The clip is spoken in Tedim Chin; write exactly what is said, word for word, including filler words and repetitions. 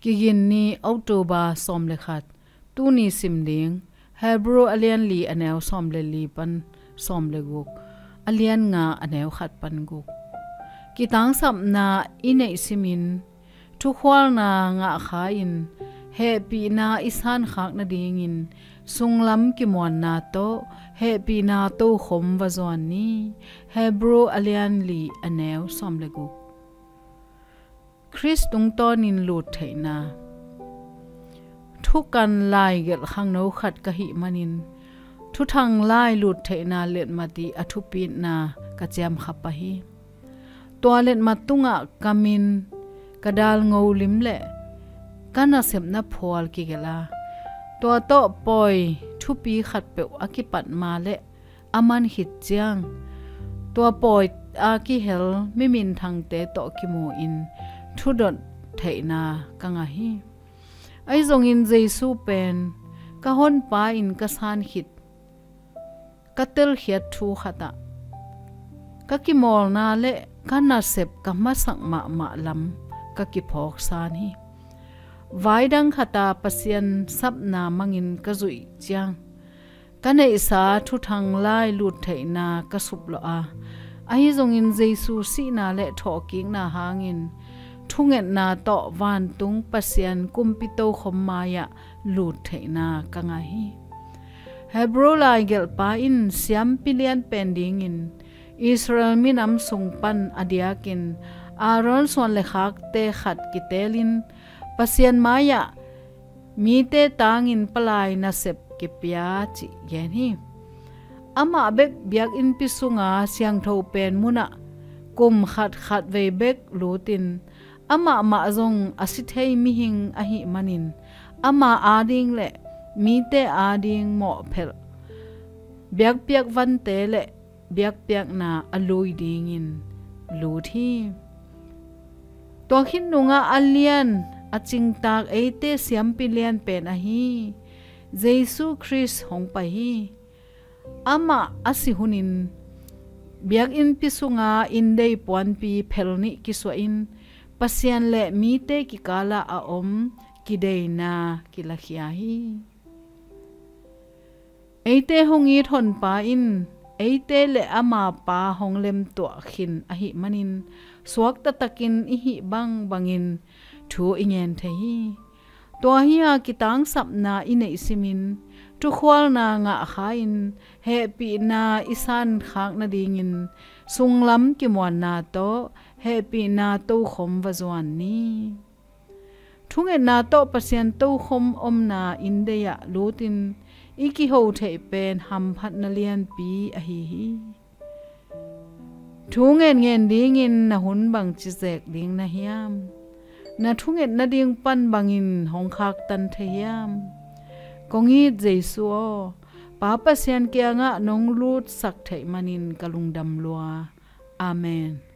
Kigin ni, October sawm le khat. Tuni sim ding, Hebrew a lian li a neu sawm le li pan sawm le guk, a lian nga a neu khat pan guk. Kitangsapna i neih simin, thukhualna ngah kha-in, hehpihna i sankhak nadingin, sunglam kimuanna tawh hehpihna tokhom va zuan ni. Hebrew a lian li a neu sawm le guk. Khrist tungtawnin lut theihna. Thukan lai gelh khangno khat ka hih manin, thuthang lai lut theihna letmat i a thupitna ka ciamkha pah hi. Tua letmat tungah ka min, ka dalngo lim le ka nasepna phual kigelh a, tua tawh pawi thupi khatpeuh a kipat ma le a man khit ciang, tua pawi a kihel mi minthangte tawh kimu-in thudot theihna ka ngah hi. Ahi zongin Jesu pen ka honpa in ka san khit, ka telkhiat thu khatah ka kimawlna le ka nasep ka hmasak mahmah lam ka kiphawksan hi. Vai dang khata Pasian sapna mangin ka zuih ciang, ka neihsa thuthang lai lut theihna ka suplawh a, ahi zongin Jesu sihna le thawhkikna hangin thungetna tawh vantung Pasian kumpi tokhom mai-ah lut theihna ka ngah hi. Hebrew lai gelhpa in siampi lian pen dingin Israel minam sung pan a diakin Aaron suan le khakte khat kitelin Pasian mai-ah mite tangin palai nasep kipia cih gen hi. Amah bek biakinnpi sunga siangtho pen munah kum khat khatvei bek lutin, amah mah zong a si thei mihing ahih manin, ama ading le mite ading mawhphelh biakpiak vante le biakpiakna a lui dingin lut hi. Tua khit nungah a lian a cingtak eite siampi lian pen ahi Jesu Khrist hong pai hi. Amah a si hunin biakinnpi sunga inndei puanpi phel nih kisuahin Pasian le mite kikalah a om kideina kilakhia hi. Eite hong it honpa in eite le ama pa hong lemtuah khin ahih manin, suakta takin i hih bangbangin thu i ngen thei hi. Tua hi-a kitangsapna i neih simin, thukhualna ngah kha-in hehpihna i sankhak nadingin sunglam kimuanna tawh hehpihna tokhom va zuan ni. Thungetna tawh Pasian tokhom omna inndei-ah lutin i kiho theih pen hamphatna lianpi ahi hi. Thu ngenngen dingin na hun bangci zek ding na hiam? Na thunget nading pan bangin hong khaktan thei hiam? Kong it Jesu aw, Pa Pasian kiangah nong lutsak theih manin ka lungdam lua. Amen.